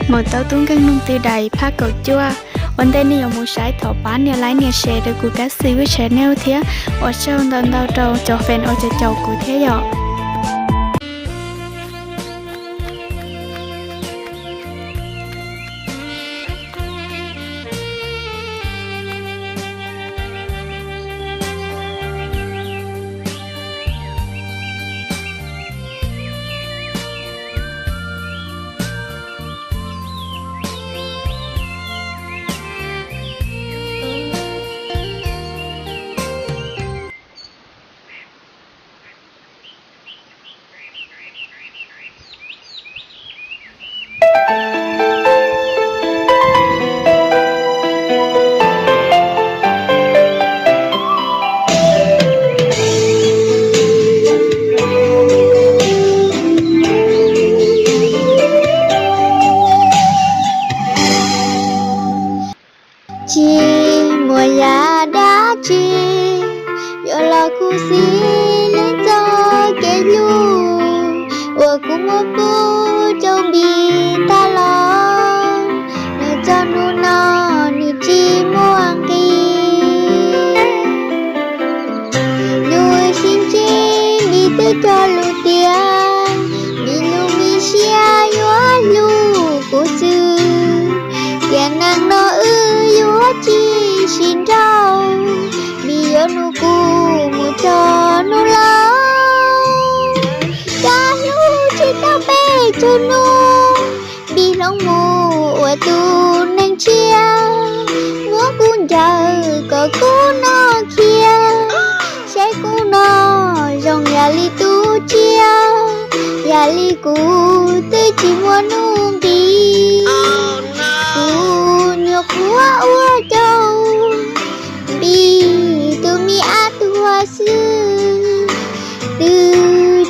Mus tau tub nkeeg noog tw dais phab kaum cuaj. Ua ntej nej yuav mus saib thov pab nias like nias share rau kuv Kab Xwm lub channel thiab ua tsaug ntau ntau rau cov fan uas caum kuv thiab yom. Tsis muaj yam dab tsi yuav los khuv xim li txoj kev hlub uas kuv muab pub rau Npis tag los, nws txog hnub no nws tsis muaj nqis. Lub sib ntsib Npis twb cog lus tias Npis lub me siab yuav hlub kuv xwb, tiam neeg no wb yuav tsis sib nrauj, Npis yuav nug kuv mus txog hnub laus. Kab hlub tsis tau peb caug hnub, Npis hloov mus ua tus neeg tshiab, muab kuv ncaws kom kuv noj khiav, saib kuv noj zoo yam li tus tsiaj, yam li kuv twb tsis muaj hnub nqis. Kuv nyuam qhuav ua caum Npis tus me ab tuag xwb, twb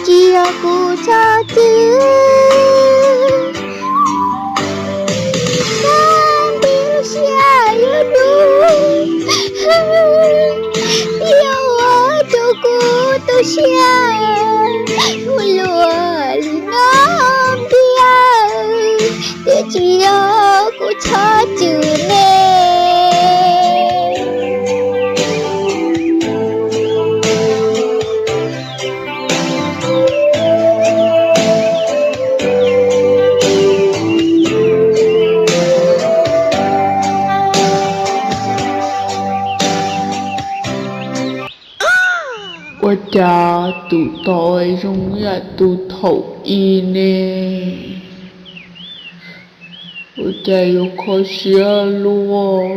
tsis yog kuv txhob txwm. Kab Npis lub siab yuav dub, yuav ua rau kuv tu siab. Ua luaj li no Npis, twb tsis yog kuv txhob txwm ne. Ua cas tus tod zoo yam tus thaum ub ne? Ua cas yuav kho siab luaj?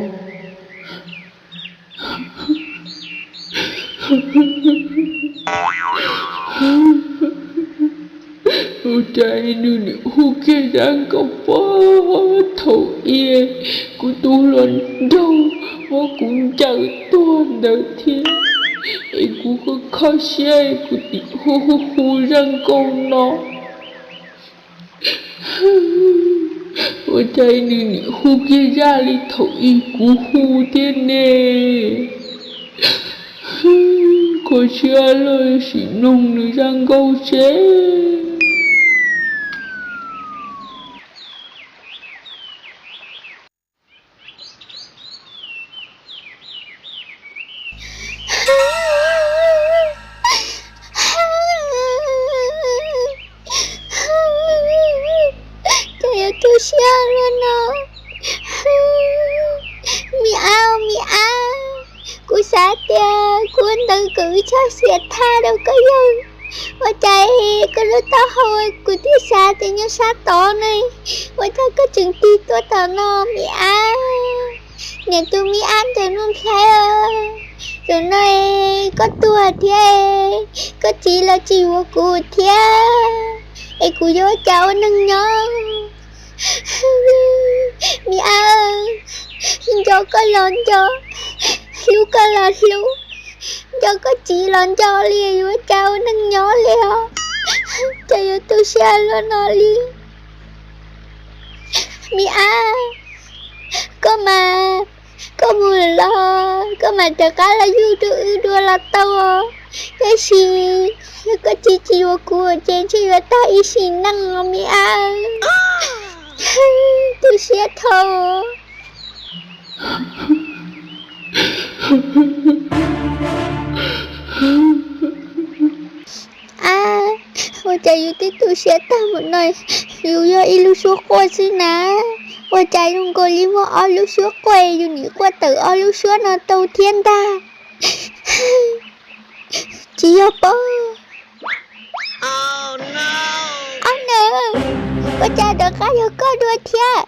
Ua cas nws nim hu kiag zaj nkauj puag thaum ub, kuv tus hluas nraug muab kuv ncaws tuag ntawd thiab, es kuv kho kho siab kuv nim hu hu hu zaj nkauj no. Ua cas nws nim hu kiag zaj li thaum ub kuv hu thiab ne? Kho siab luaj, sim mloog nws zaj nkauj seb. Cas yuav tu siab luaj no. Me ab, me ab, kuv xav tias kuv ua ntawd kom wb txhob xiam thaj rau koj yawg. Ua cas koj lub taub hau kuv twb xav tias nyob sab tod ne, ua cas koj tseem tig tuaj tom no me ab? Niam tus me ab ntawm Nuj Nplhaib, zaum no koj tuag thiab, koj txiv los tsis yuav kuv thiab, es kuv yuav ua cas ua neeg nyob? Me ab, nco koj los nco, hlub koj los hlub, nco koj txiv los nco li, yuav ua cas ua neeg nyob li os? Cas yuav tu siab luaj no li? Me ab, koj mas, koj mus lawm los koj mam rov qab los yug rau wb dua los tau os. Tab sis yog koj txiv tsis yuav kuv ces ntshe yuav tag ib sim neej os me ab. Thaum, a, ua cas yus twb tu siab tag mus no, yus yog ib lub suab quaj xwb na. Ua cas zoo nkaus li muaj ob lub suab quaj, yus nim quaj tawm ob lub suab no tau thiab ntag. Tsis yog pob. Ob nws, ua cas rov qab yog koj dua thiab?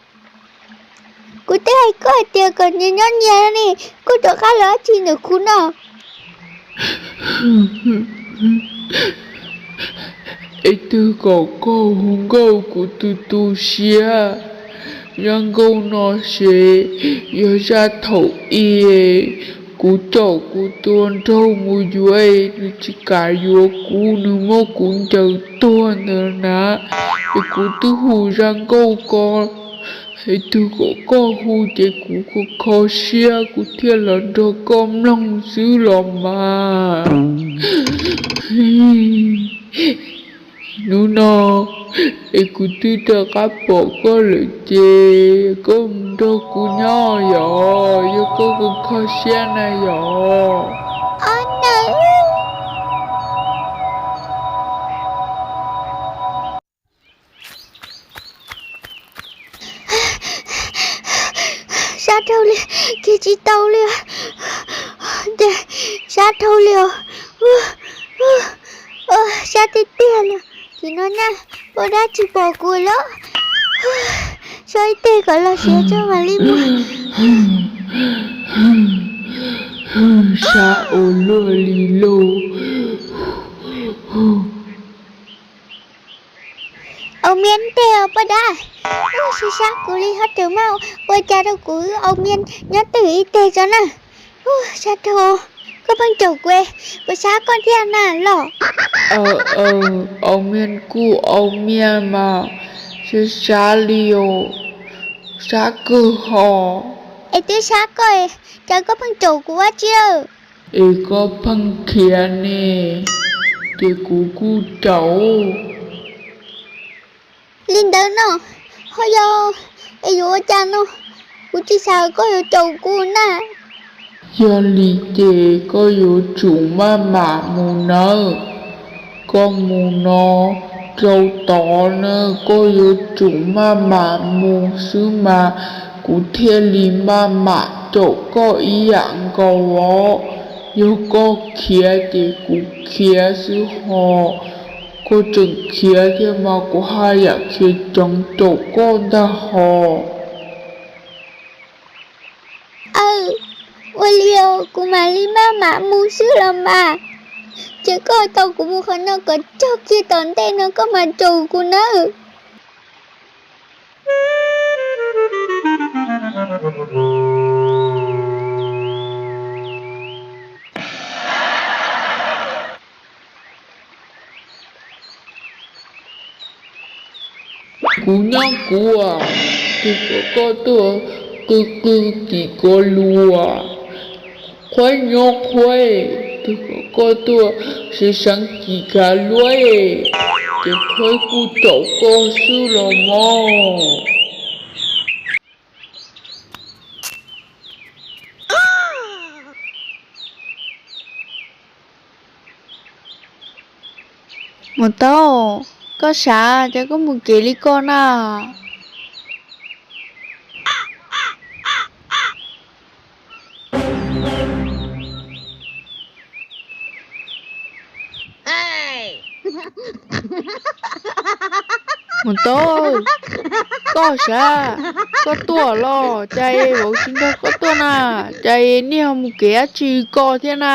Kuv twb hais koj tias kom nyias nyob nyias ne, koj rov qab los dab tsi ntawm kuv no? Es twb kom koj hu nkauj kuv tu tu siab. Zaj nkauj no ces yog zaj thaum ub kuv caum kuv tus hluas nraug mus yuav, nws tsis kam yuav kuv, nws muab kuv ncaws tuag ntawd na. Es kuv twb hu zaj nkauj ko, es twb kom koj hu ces kuv kho kho siab kuv thiaj los nrog koj mloog xwb los mas. Hnub no es kuv twb rov qab pom koj lawm ces koj mus nrog kuv nyob yom, yog koj kho kho siab na yom. Sab dhau li, kiag tsis tau li. Sab dhau li os. Sab tiag tiag li. Tim no na, poj dab tsis pom kuv lawm. Sab ib teg kom los siav tso mam li mus. Sab ua luaj li lauj. Au Mia ntej os poj dab. Sab sab kuv li hov tawm mas ua cas rau kuv Au Mia nyob twj ywm ib teg tso na. Sab dhau, koj pheej caum kuv, kuv sab koj thiab na los. Au Mia kuj Au Mia mas, sab sab li os, sab kawg hos. Es twb sab koj, cas koj pheej caum kuv ua dab tsi? Es koj pheej khiav ne, ces kuv kuj caum. Li ntawd no, ho yog es yuav ua cas no, kuv tsis xav koj yuav caum kuv na. Yog li ces koj yuav tsum maj mam mus nawb. Koj mus no rau tod na, koj yuav tsum maj mam mus xwb mas kuv thiaj li maj mam caum koj ib yam nkaus os. Yog koj khiav ces kuv khiav xwb hos. Koj tseem khiav thiab mas kuv haj yam khiav ceev caum koj ntag hos. Aw, ua li os, kuv mam li maj mam mus xwb los mas. Ces koj tau kuv mus qhov no kom txog kiag tom ntej no koj mam caum kuv nawb. Kuv nyob kuv, tus kom koj tuaj qw qw kim ko lus, qhuaib nyob qhuaib, tus kom koj tuaj seev seev kim kav luab, ces qhuaib kuj caum koj xwb los mas. Mus tau, koj sav ces koj mus kev li koj na. Mus tau, koj sav, koj tuaj los cas vauv tsis nrog koj tuaj na, cas niaj mus kev dab tsi koj thiab na.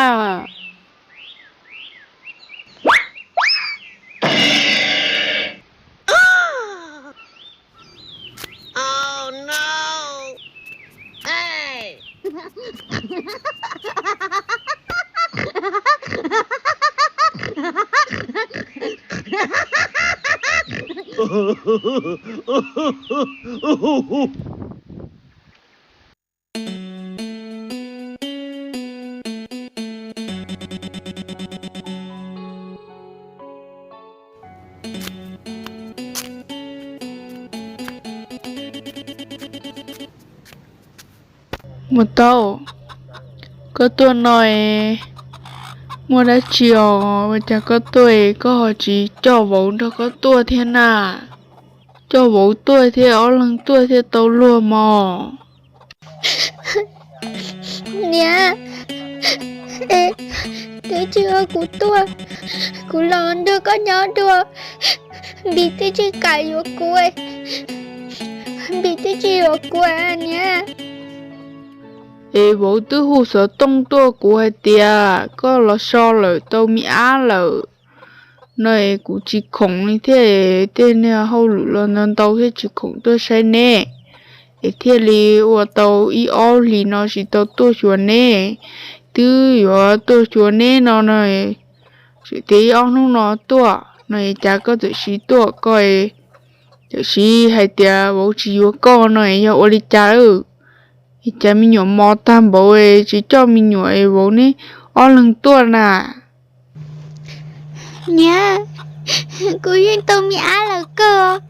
Mus Taub, koj tuaj no es muaj dab tsi os? Ua cas koj tuaj es koj ho tsis coj vauv nrog koj tuaj thiab na? Coj vauv tuaj thiab ob leeg tuaj thiaj tau luag mog. Niam, twb tsis ua kuv tuaj, kuv los nrog koj nyob dua. Npis twb tsis kam yuav kuv, Npis twb tsis yuav kuv niam. Es vauv twb hu xov tooj tuaj kuv hais tias koj los so lawm, tau me ab lawm no es kuv tsis khoom li thiab, tej niag hauj lwm los ntau ntau thiab tsis khoom tuaj saib neb, es thiaj li ua tau ib ob hlis no tsis tau tuaj xyuas neb. Twb yuav tuaj xyuas neb no no, tseem tias ib ob hnub no tuaj no es cas koj txawm sis tuaj koj, txawm sis hais tias vauv tsis yuav koj no es yog ua li cas? Es cas me nyuam mos tag npaum es tsis coj me nyuam es vauv neb ob leeg tuaj na? Niam, kuv yeej tau me ab lawm kawg.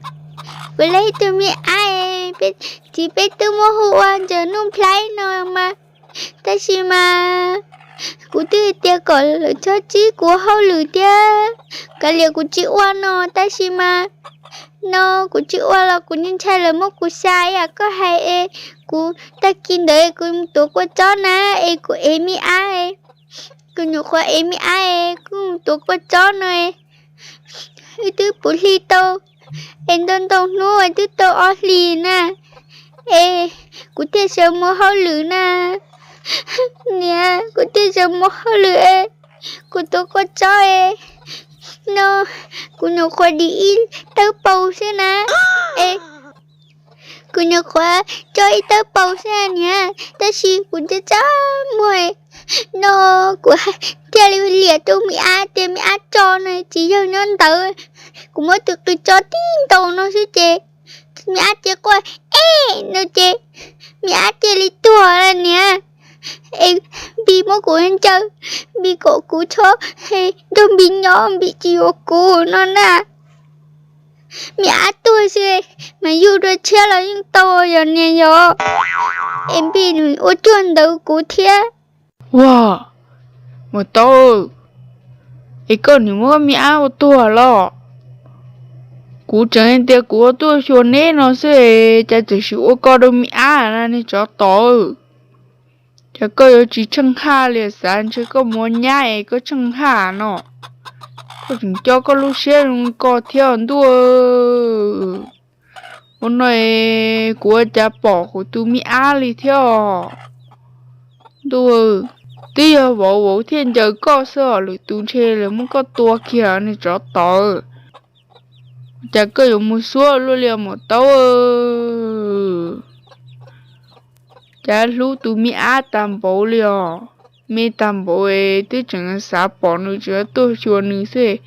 Kuv lab ib tug me ab, txiv peb twb muab hu ua Ntsaws Nuj Nplhaib no mas, tab sis mas kuv twb tias kom lawv txhob txib kuv hauj lwm thiab, kav liam kuv tsis ua no, tab sis mas no kuv tsis ua los kuv ntshai lawv muab kuv xa ib yam koj hais es, kuv tag kis ntawd kuv mus tuav kua txob na, es kuv ev me ab, kuv nyuam qhuav ev me ab es kuv mus tuav kua txob no, wb twb puv hli tau es ntau ntau hnub es twb tau ob hlis na, es kuv thiaj sawv mus hauj lwm na. Niam, kuv thiaj sawv mus hauj lwm es kuv tuav kua txob es no kuv nyuam qhuav dim ib tawb paus xwb na, es kuv nyuam qhuav coj ib tawb paus xwb niam, tab sis kuv ntxhab txaj muag no kuv thiaj li liam rau me ab tias me ab tso no tsis yog nyob ntawd, kuv muab tus qws tso tib ntaus no xwb ces me ab cia quaj e no ces me ab cia li tuag niam. Es Npis muab kuv ncaws, Npis kom kuv txhob nrog Npis nyob, Npis tsis yuav kuv no na. Me ab tuag xwb mas yug dua tshiab los yeej tau yom niam yom. Es Npis nws ua cuag ntawd kuv thiab. Ua, Mus Taub, es koj nim muab me ab ua tuag los? Kuv tseem hais tias kuv ua tuaj xyuas neb no xwb, cas txawm sim ua ko rau me ab na niag tsov tod. Cas koj yuav tsis tsheej haj li, xav ntshe koj muaj nyab es koj tsheej haj no. Koj tseem coj koj lub siab zoo ko thiab ntuj. Ua no kuv ua cas pom kuv tus me ab li thiab. Ntuj, twb yog vauv, vauv thiaj ncaws koj xwb os, lwm tus ntshe lawv muab koj tua kiag niag tsov tod. Cas koj yuav mus xuab luaj li os Mus Taub? Cas hlub tus me ab tag npaum li os, me tag npaum es twb tseem xav pom nws, tseem tuaj xyuas nws xwb,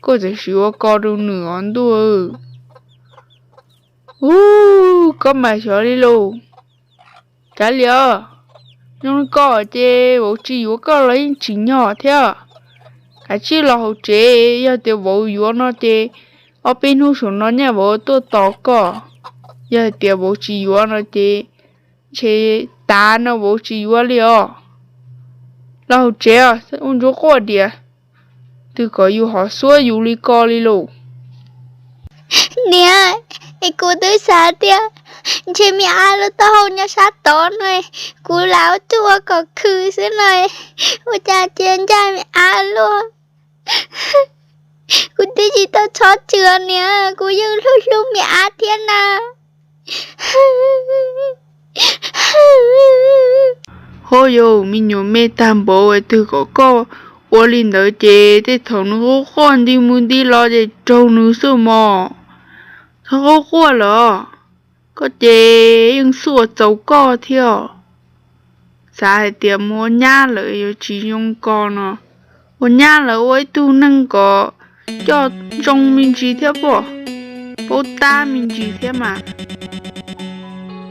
koj txawm sim ua ko rau nws os ntuj. Ub, koj mas xyov li lauj. Kav liam os, zoo li koj ces vauv tsis yuav koj los yeej tsim nyog thiab. Kav tsij los hauv tsev, yog tias vauv yuav no ces ob peb hnub saum no nyaj vauv tuaj tos koj. Yog hais tias vauv tsis yuav no ces ntshe tas no vauv tsis yuav li os. Los hauv tsev os, ua ntsuag quaj diam, twg kom yus ho xuab yus li ko li lauj. Niam, es kuv twb xav tias ntshe me ab lub taub hau nyob sab tod no, kuv lam ua tsuj ua kom khw xwb no, ua cas cia ncaj me ab luaj. Kuv twb tsis tau txhob txwm niam, kuv yeej hlub hlub me ab thiab na. Ho yog me nyuam me tag npaum es twg kom koj ua li ntawd ces tej thaum nws quaj quaj nti mus nti los ces raug nws xwb mog. Txhob quaj quaj lawm, koj ces yeej xub ua txaus koj thiab. Xav hais tias mus ua nyab lawm yuav tsis zoo ko no, ua nyab lawm ua ib tug neeg kom coj zoo me ntsis thiab pob, paub tab me ntsis thiab mas.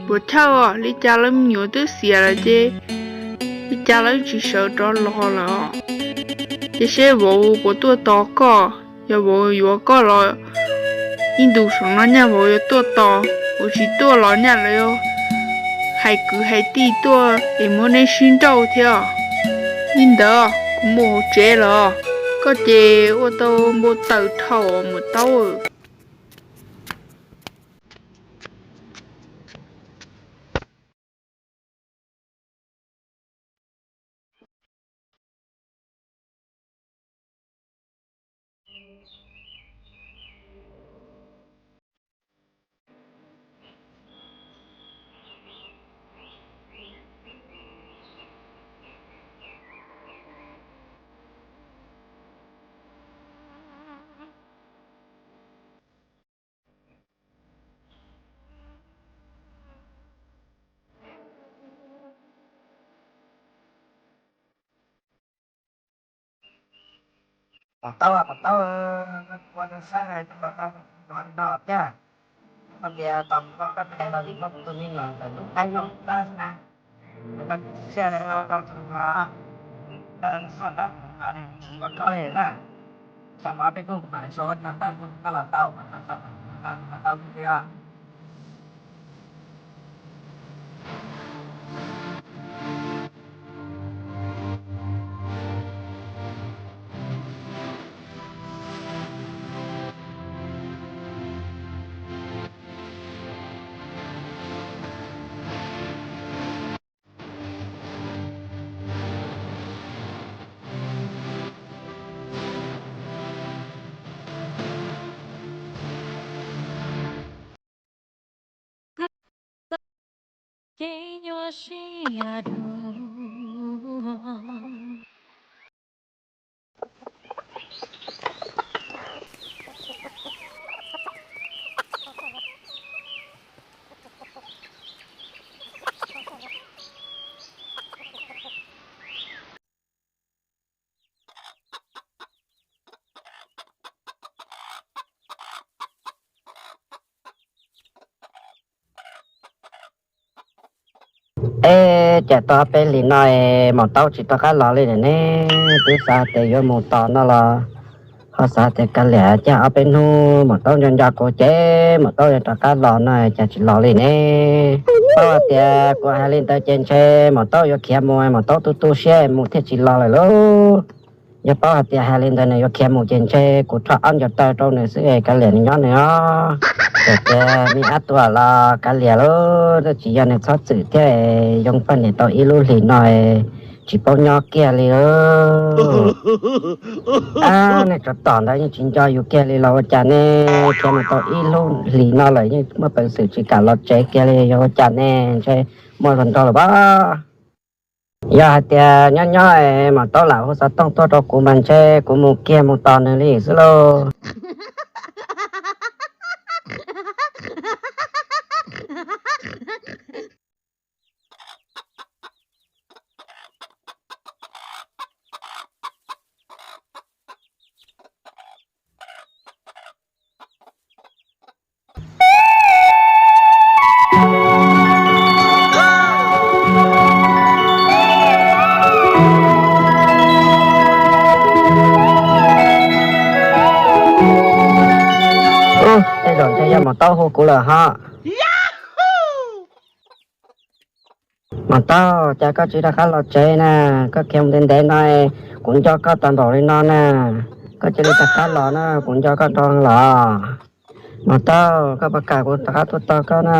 Puas chawj os, li cas lawv me nyuam twb xiam lawm ces li cas lawv tsis sawv rov los lawm os. Ces seb vauv puas tuaj tos koj, yog vauv yuav koj los ib ntus saum no nyaj vauv yuav tuaj tos, vauv tsis tuaj los nyaj lawv yuav hais kwv hais tij tuaj es muab neb sib nrauj thiab. Li ntawd kuv mus hauv tsev los, koj ces ua tau npau taws dhau Maum Taub. Maum Taub, Maum Taub, ua rau sab hais rau no thiab. Koj tias tos koj, koj tes los vim koj tus me nyuam ntawm lub qab nyob tab na. Koj siab rau tus no, ua koj li na. Tso mov peb kuj mam tso koj los tau, tau li os. Es cas tau peb hlis no es Maum Taub tsis rov qab los li lawm ne? Twb xav tias yuav mus tos no los ho xav tias kav liam, cas ob peb hnub Maum Taub nco nco kuv ces Maum Taub yuav rov qab los no cas tsis los li ne? Paub hais tias kuv hais li ntawd ces ntshe Maum Taub yuav khiav mus, Maum Taub tu tu siab mus thiaj tsis los lawm lauj. Yog paub hais tias hais li ntawd nws yuav khiav mus ces ntshe kuv rho ob ncaug taw rau nws xwb es kav liam nws nyob nws os. Txawm tias me ab tuam los kav liam lauj, tsis yog nws txhob txwm thiab, yoo poj niam tau ib lub hlis no tsis paub nyob kiag li lauj. Ab, nej tsov tom ntawd yeej tsis nco yus kiag li los ua cas ne? Khiav mus tau ib lub hlis no lawm yeej muaj peev xwm tsis kam los tsev kiag li, yog ua cas ne? Ntshe muaj hluas nraug lawm pob. Yog hais tias nyob nyob es Maum Taub lam hu xov tooj tuaj rau kuv mas ntshe kuv mus kiag mus tos nws li xwb lauj. Ub, tej zaum ntshe yog Maum Taub hu kuv lawm ho. Maum Taub, cas koj tsis rov qab los tsev na? Koj khiav mus ntev ntev no, kuv nco koj tag npaum li no na. Koj cia li rov qab los na, kuv nco koj nrog los. Maum Taub, koj puas kam kuv rov qab tuaj tos koj na?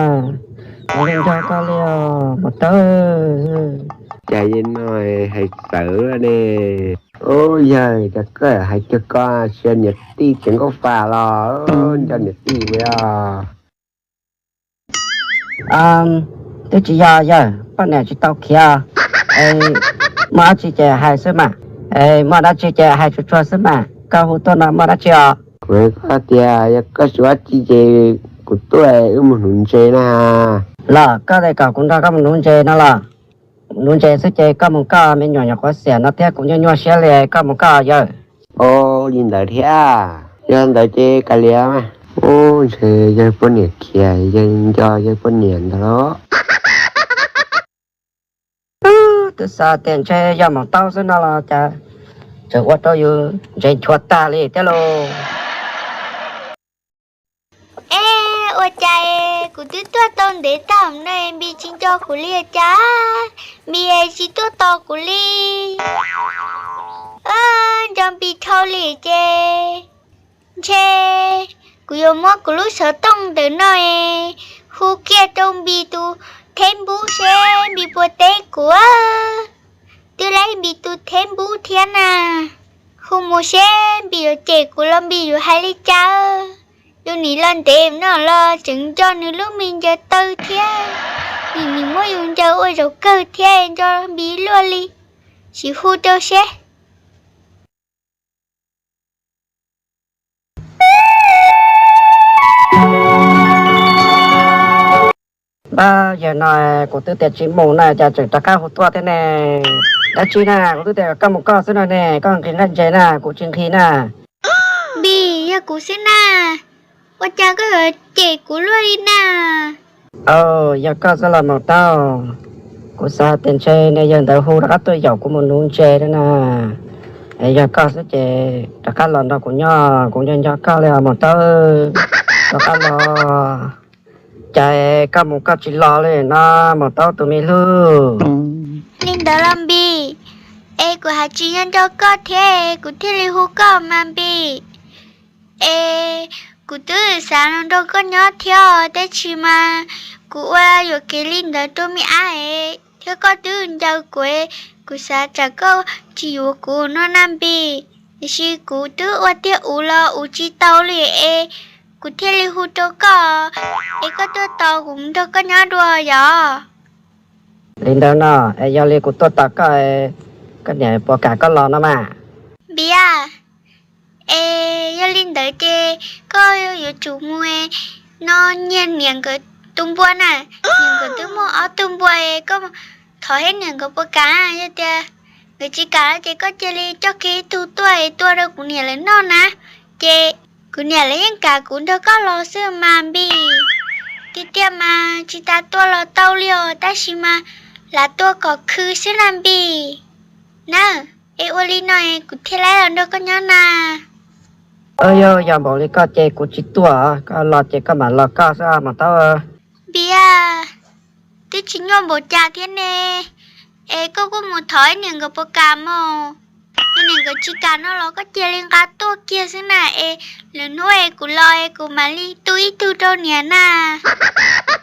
Kuv yeej nco koj li os Maum Taub. Cas yeej no hais txawv ne. Ub yawg, cas koj hais cuag koj, sia niam tij tseem nkauj fam los nco niam tij li os. Twb tsis yog yawg, poj niam tsis tau khiav. Muaj dab tsi ces hais xwb mas. Muaj dab tsi ces hais tsuag tsuag xwb mas, koj hu tuaj no muaj dab tsi os? Kuv hais koj tias yog koj tsis ua dab tsi ces kuv tuaj wb mus hnuv ntses na. Los koj tias kom kuv nrog koj mus hnuv ntses no los? Hnuv ntses xwb ces koj mus koj, me nyuam nyuam qhuav xiam no thiab kuv nyuaj nyuaj siab li, koj mus koj yawg. Ua li ntawd thiab, yog ntawd ces kav liam mas. Ub, ntshe yawg poj niam khiav, yawg nco yawg poj niam ntag los. Twb xav tias ntshe yog Maum Taub xwb no los cas tseem ua rau yus ntsev nchuav tag li thiab lauj. Es ua cas Kuv twb tuaj tau ntev tag no Npis tsis nco kuv li cas, Npis tsis tuaj tos kuv li. Nco Npis dhau li ces ntshe kuv yuav muab kuv lub xov tooj ntawm no hu kiag rau Npis tus theb npub seb Npis puas teb kuv. Twb laib Npis tus theb npub thiab na. Hu mus seb Npis yuav cem kuv los Npis yuav hais li cas. Yus nim los ntev no los tseem nco nws lub me ncaws taw thiab. Nim nim muab yus ncaws ua zaum kawg thiab nco Npis luaj li. Sim hu rau seb. Npawg, yawg no kuv twb tias tsis mus na cas tseem rov qab hu tuaj thiab ne. Dab tsi na, kuv twb tias koj mus koj xwb no ne, koj nqhis nqaij ntses na, kuv tsis nqhis na. Npis, yog kuv xwb na, ua cas koj yuav cem kuv luaj li na? Yog koj xwb los Maum Taub, kuv xav tias ntshe niag yawg ntawd hu rov qab tuaj yaum kuv mus nuv ntses na. Es yog koj xwb ces rov qab los nrog kuv nyob, kuv nco nco koj li os Maum Taub. Rov qab los, cas koj mus koj tsis los li no Maum Taub tus me hlub. Li ntawd los Npis, es kuv hais tsis nco nco koj thiab kuv thiaj li hu koj mas Npis. Es kuv twb xav los nrog koj nyob thiab tab sis mas kuv ua yuam kev li ntawd rau me ab es thiab koj twb ncaws kuv, kuv xav tsam koj tsis yuav kuv no na Npis. Tiam sis kuv twb ua tiag uv los uv tsis tau li es kuv thiaj li hu rau koj, es koj tuaj tos kuv nrog koj nyob dua yom. Li ntawd no, es yog li kuv tuaj tos koj, koj niam puas kam koj los no mas? Npis a, es yog li ntawd ces koj yuav tsum mus no nyiag niam nkawd tus npua na. Niam nkawd twb muaj ob tug npua es koj thov seb niam nkawd puas kam. Yog tias nkawd tsis kam ces koj cia li coj kiag ib tug tuaj es tua rau kuv niam lawv noj na, ces kuv niam lawv yeej kam kuv nrog koj los xwb mas Npis. Tiag tiag mas tsis tas tua los tau li os tab sis mas lam tua kom khw xwb na Npis. Na, es ua li no es kuv thiaj li los nrog koj nyob na. Yog, yog npaum li koj ces kuv tsis tuaj, koj los ces koj mam los koj xwb Maum Taub. Npis a, twb tsis nyuaj npaum cas thiab ne, es koj kuj mus thov ib niam nkawd puas kam mog. Yog niam nkawd tsis kam no los koj cia li nqa tuaj kiag xwb na es lwm hnub es kuv los es kuv mam li tu ib tug rau niam na.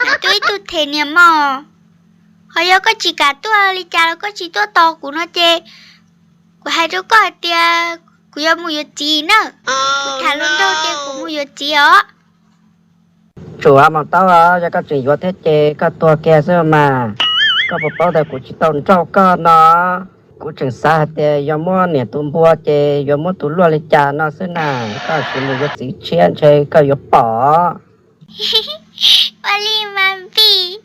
Mam tu ib tug them niam mog. Ho yog koj tsis kam tuaj li cas los koj tsis tuaj tos kuv no ces kuv hais rau koj hais tias kuv yuav mus yuav txiv na. Kuv tham hluas nraug ces kuv mus yuav txiv os. Tsuav Maum Taub, yog koj tseem yuav thiab ces koj tuag kiag xwb mas. Koj puas paub tias kuv tsis tau nrauj koj no? Kuv tseem xav hais tias yuav muab niam tus npua ces yuav muab tus luaj li cas no xwb na. Koj sim mus yuav txiv tshiab ntshe koj yuav pom. Ua li mas Npis,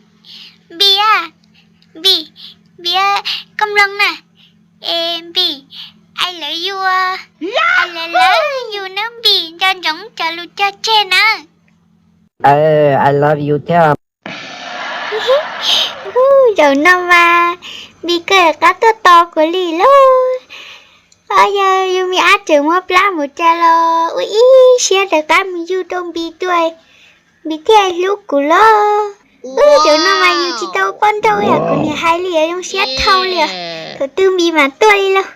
Npis a, Npis, Npis, koj mloog na. Es Npis, I love you, I love you nawb Npis, nco ntsoov cov lus cog tseg nawb. I love you thiab. Zaum no mas Npis kawg rov qab tuaj tos kuv li lauj. Yog yus me ab tseem muab plab mus tsa los ua ib siab rov qab mus yug rau Npis dua, Npis thiaj hlub kuv lauj. Zaum no mas yus tsis tau poj nrauj yam kuv niam hais li, zoo siab dhau li. Thaum twg Npis mam tuaj li lauj.